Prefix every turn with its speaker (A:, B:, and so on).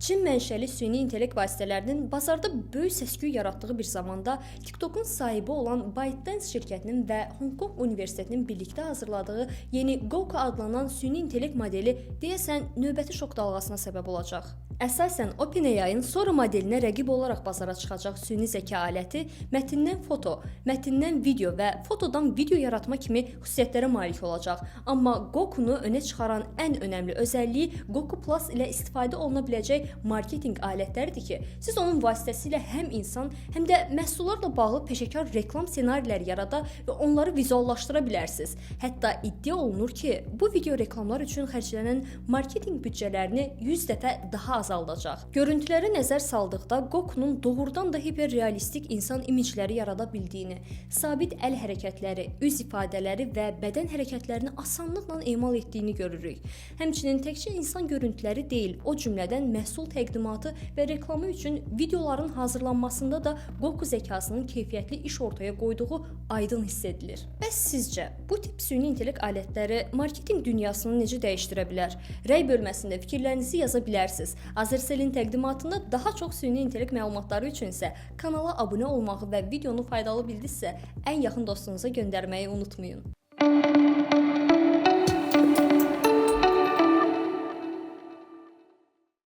A: Çin mənşəli süni intellekt vasitələrinin bazarda böyük səs-küy yaratdığı bir zamanda TikTokun sahibi olan ByteDance şirkətinin və Hong Kong Universitetinin birlikdə hazırladığı yeni Goku adlanan süni intellekt modeli deyəsən növbəti şok dalğasına səbəb olacaq. Əsasən OpenAI-ın Sora modelinə rəqib olaraq bazara çıxacaq süni zəka aləti mətndən foto, mətndən video və fotodan video yaratma kimi xüsusiyyətlərə malik olacaq. Amma Goku-nu önə çıxaran ən önəmli özəlliyi Goku Plus ilə istifadə oluna biləcək marketinq alətləridir ki, siz onun vasitəsilə həm insan, həm də məhsullarla bağlı peşəkar reklam ssenariləri yarada və onları vizuallaşdıra bilərsiniz. Hətta iddia olunur ki, bu video reklamlar üçün xərclənən marketinq büdcələrini 100 dəfə daha azaldacaq. Görüntülərə nəzər saldıqda Gokunun doğrudan da hiperrealistik insan imicləri yarada bildiyini, sabit əl hərəkətləri, üz ifadələri və bədən hərəkətlərini asanlıqla emal etdiyini görürük. Həmçinin təkcə insan görüntüləri deyil, o cümlədən məhsul təqdimatı və reklamı üçün videoların hazırlanmasında da Goku zəkasının keyfiyyətli iş ortaya qoyduğu aydın hiss edilir. Bəs sizcə bu tip süni intellekt alətləri marketinq dünyasını necə dəyişdirə bilər? Rəy bölməsində fikirlərinizi yaza bilərsiniz. Azercellin təqdimatında daha çox süni intellekt məlumatları üçün isə kanala abunə olmağı və videonu faydalı bildinizsə, ən yaxın dostunuza göndərməyi unutmayın.